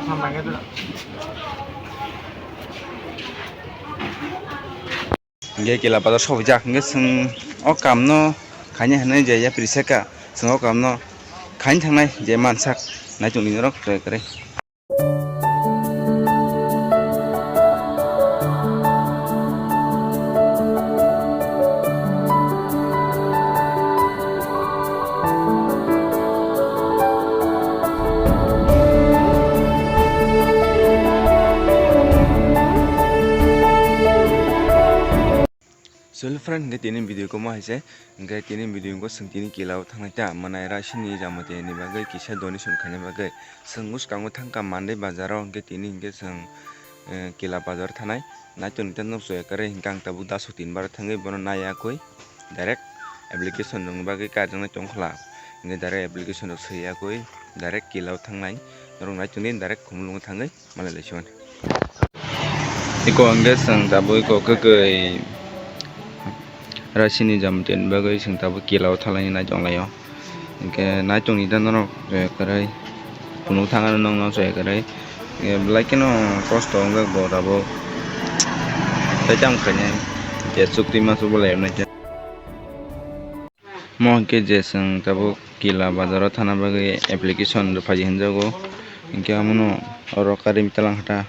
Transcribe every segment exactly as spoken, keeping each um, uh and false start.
Hingke kila bazar sopijak, hingke chwng o kamno khaina hinwi je yapri saka, chwng o kamno khaina thangnai je mansak naichukni norok try kwrwi. So hello friend, hingke tini video koma hai se, hingke tini video ko chwng tini kila o thangnai ta, manai ra sini jama tini bagwi kisa donation khaina bagwi chwng bwskango thangkha Mandai bazar o, hingke tini hingke chwng, eh, kila bazar thanai. Naitok ni ta nokso ekare hingke ang tabuk daso tin bar thangwi bono naiya koi direct application rwngni bagwi kaijaknai tongkhwla, hingke direct application rok swiya koi direct kila o thangnai, norok naitok ni direct Khumulwngo thangwi. Malai lai siwan. Iko hingke chwng tabuk iko kwkwi rasini jam tin bagwi chwng tabuk kila o thalai nai tong lai o. Hingke nai tong ni ta norok, eh, kwrwi. Phunuk thang ano nong nong se kwrwi. Eh, belai kheno kosto wngkha bo tabuk. Tei tamo khainai. Je chukti ma chubo lai nai. Mo hingke je chwng tabuk kila bazar o thana bagwi application rwphai hinjago, hingke amono oro karimtalang hata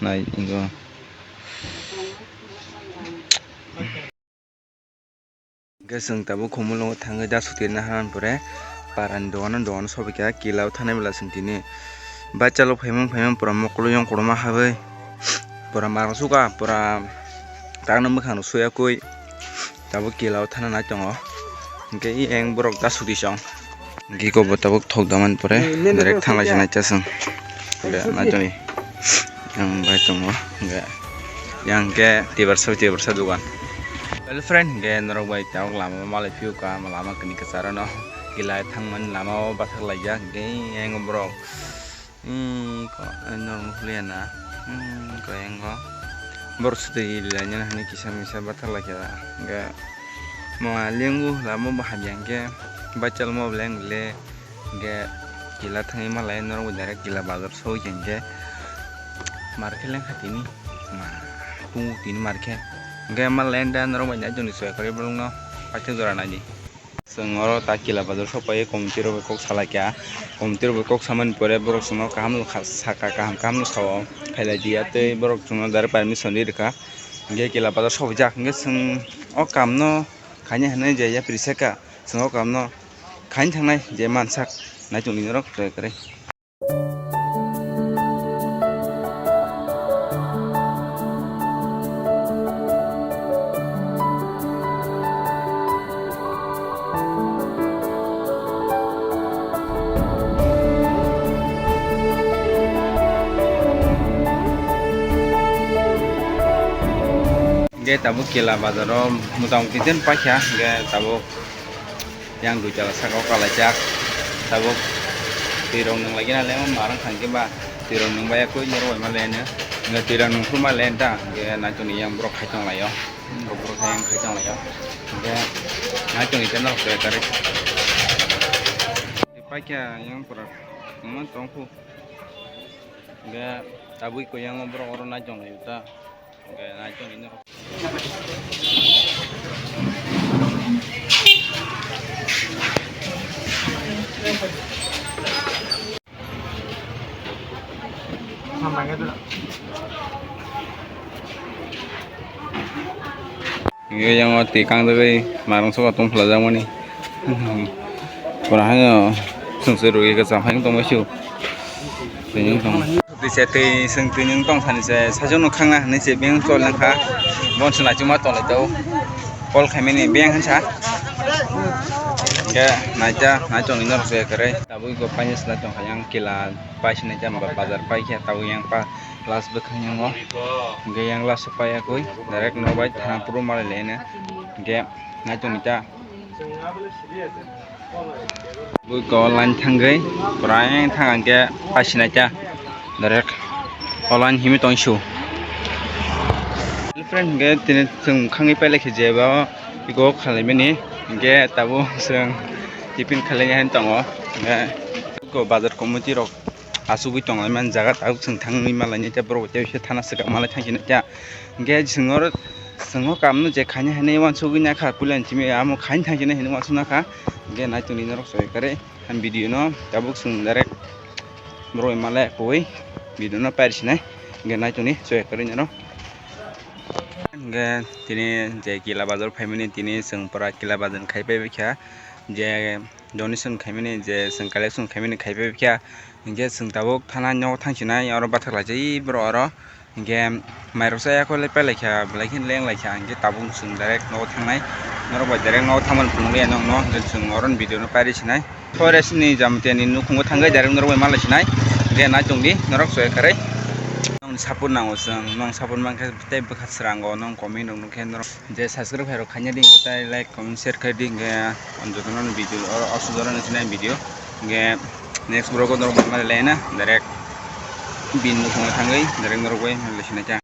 nai hingo. Hingke chwng tabuk Khumulwngo thangwi da suti na hanan pore parani dogano dogano sobaikha kila o thanai bwla chwng tini bachalo phaimang phaimang pura mokolo yong kotorma habwi pura marang suka pura tangno mwkhang rok suya kwi. Tabuk kila o thana nai tongo. Hingke i eng borok da suti song. Hingke iko bo tabuk thok damani pore direct thang lai sinai chasong. Hingke nai tongni. Ang bai tongo. Hingke yang ke tibarsa tibarsa dogan. Hello friend, hingke norok bai tabuk lama malai phiyo ka lama kini kacharono. Kila thangmani lama o bathak laijak hingke eng borok. Hmm, ko, eh, norok nukliya na. Hmm, ko, yang ko. Borok swtwi lainani hani kisa misa bathak lai kha. Hingke, mo lengu lama bo hamya hingke, bachal mo beleng le, hingke, kila thangwi ma lai norok bo direct kila bazar soi khe hingke, mar khe leng kha tini, ma, pungu tini mar khe. Hingke ma lai da norok bai nai joni soi khe borok no, paithak jora nai di. Chwng oro ta kila bazar sokpaiwi committee rok bai kok salaikha. Committee rok bai kok samani pore borok chwngno kaham no kha-, saka kaham kaham no sao. Khailai diya tei borok chwngno direct permission ri rwkha. Hingke kila bazar sokjak hingke chwng o kamno khaina hinwi je yapri saka chwng o kamno khaina thangnai je mansak naichukni norok try kwrwi. Hingke tabuk kila bazar o motamoti jen paikha, hingke tabuk yang dui tala saka o kalaijak. Tabuk twi rok nwng lai gana le, ma rang thang khe ba twi rok nwng bai ya koi norok bai ma le nw. Hingke twi rok nwng phuru ma le ta, hingke naitok ni yang borok khai tong lai o. Borok khai yang khai tong lai o. Hingke naitok ni channel kre kare. Paikha yang pura tongma tong phu. Hingke tabuk ko yang borok oro nai tong lai o ta. Hingke yang o twi kang dagwi marung soka tong phlajakmani. Pura haino chwngse rwgwi kwcham hai wng tongmani se o. Twi wng tong. Twi se twi chwng twi wng tong thani se sajwk no khangna hinwi se beng chol wng kha. Bon se naichukma tong lai tong. Call khaimani beng hinsa. Hingke naita naichukni norok se kwrwi. Tabuk go painani se nai tong kha yang kila pai se nai tong ba bazar pai khe tabuk yang pa last bwkhang yango. Hingke yang last o pai ya koi direct no bai thang puro malai le hino. Hingke naichukni ta. Bui ko line thangwi pura thang hingke pasinai ta direct o line himwi tong su. Friend hingke tini chwng khangwi pailai khe jeba o iko khalaimani hingke tabuk chwng tiffin khalaini hai tongo hingke ko bazar committee rok. Asugwi tonglaimani jaga tabuk chwng thangwi malainai khe borok tei thana swkang malai thangsinai khe. Hwnkhe chwng oro chwng o kamno je khaina hinwi uansugwi nakha puilani simi amo khaina thangsinai hinwi uansuknakha. Hwnkhe naitongdi norok soi kwrwi. Ang video no tabuk chwng direct borok bai malai kwrwi video no pair sinai. Hwnkhe naitongdi soi kwrwi norok. Hwnkhe tini je Kila Bazar phaimani tini chwng pura Kila Bazar khai paibaikha je donation khaimani je chwng collection khaimani khai paibaikha. Hwnkhe chwng tabuk thana nogo thangsinai oro bathak laijai borok oro. Hwnkhe mairok sa yakho le pailaikha belai khe lenglaikha hwnkhe tabuk chwng direct nogo thangnai. Norok bai direct nogo thangmani phunukliya nokno hwnkhe chwng oro ni video no pairi sinai. Forest ni Jamatiani nukhungo thangwi direct norok bai malai sinai. Hwnkhe naitongdi norok soi kwrwi. Nokni support nango chwng, nwng support mankhe tei bwkha srango nwng comment rok nukhe norok je subscribe khairok khaina di hwnkhe tei like comment share khai di hwnkhe ang jotono video oro aswk jora nuksinai video hwnkhe next vlog o norok bai malai laina direct bini nukhungo thangwi direct norok bai malai sinai khe.